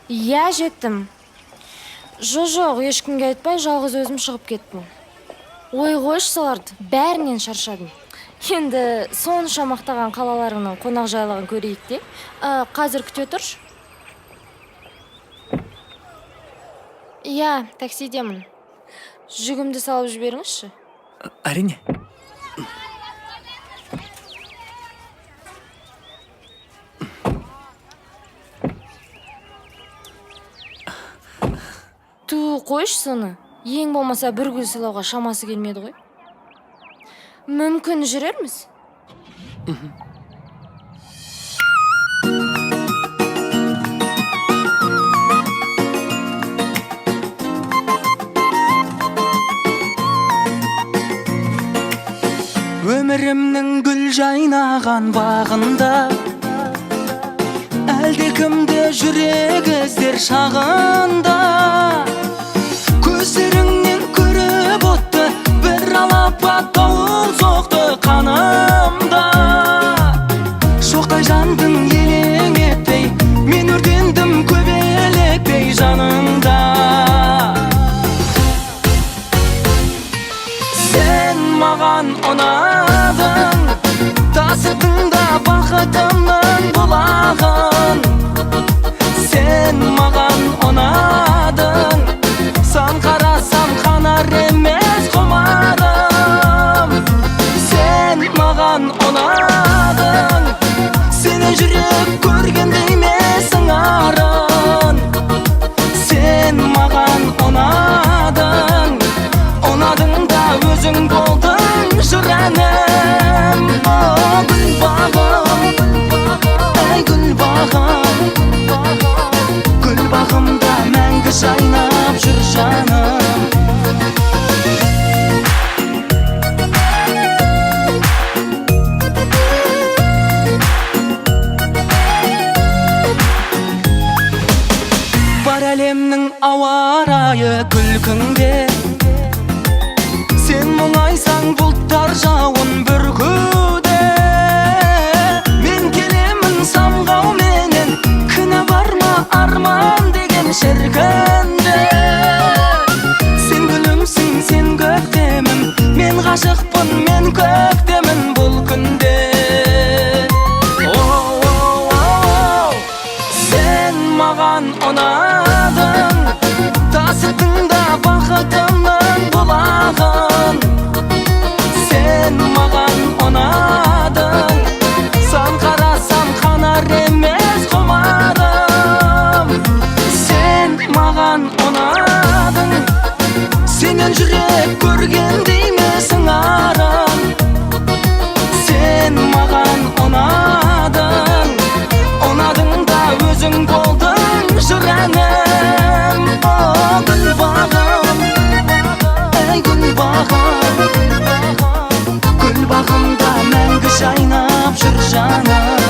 Иә, жеттім. Жоқ, ешкімге айтпай жалғыз өзім шығып кеттім. Ой, қойшы соларды, бәрінен шаршадым. Енді сонша мақтаған қалаларыңның қонақжайлығын көрейік те. Қазір күте тұршы. Иә, таксидемін. Жүгімді салып жіберіңізші. Әрине. Ту, қойшы соны. Ең болмаса бір гүл сыйлауға шамасы келмеді ғой. Мүмкін жүрерміз? Өмірімнің гүл жайнаған бағында әлдекімді жүрек іздер шағында, көздеріңнен көріп отты бір алапат дауыл соқты қанымда. Шоқтай жандың елең етпей, мен өртендім көбелектей жаныңда. Сен маған ұнадың, тасыдың да бақытымның бұлағын. Сен маған ұнадың, сан қарасам қанар емес құмарым. Сен маған ұнадың, сені жүрек көргендей емес сыңарын. Сен маған ұнадың, ұнадың да өзің болдың жыр әнім. О, гүл бағым, әй гүл бағым, гүл бағымда мәңгі жайнап жүр жаным. Бар әлемнің ауа райы күлкіңде, сен мұңайсаң бұлттар жауын бүркуде. Мен келемін самғауменен, кінә бар ма арман деген шіркінде. Сен гүлімсің, сен көктемім, мен ғашықпын, мен көктемін бұл күнде. Сен маған ұнадың, тасыдың да бақытымның бұлағын. Сен маған ұнадың, сан қарасам қанар емес құмарым. Сен маған ұнадың, сенен жүрек көргендей сыңарым. Сен маған ұнадың, ұнадың да өзің болдың жыр әнім. О, гүл бағым, әй гүл бағым, гүл бағымда мәңгі жайнап жүр жаным.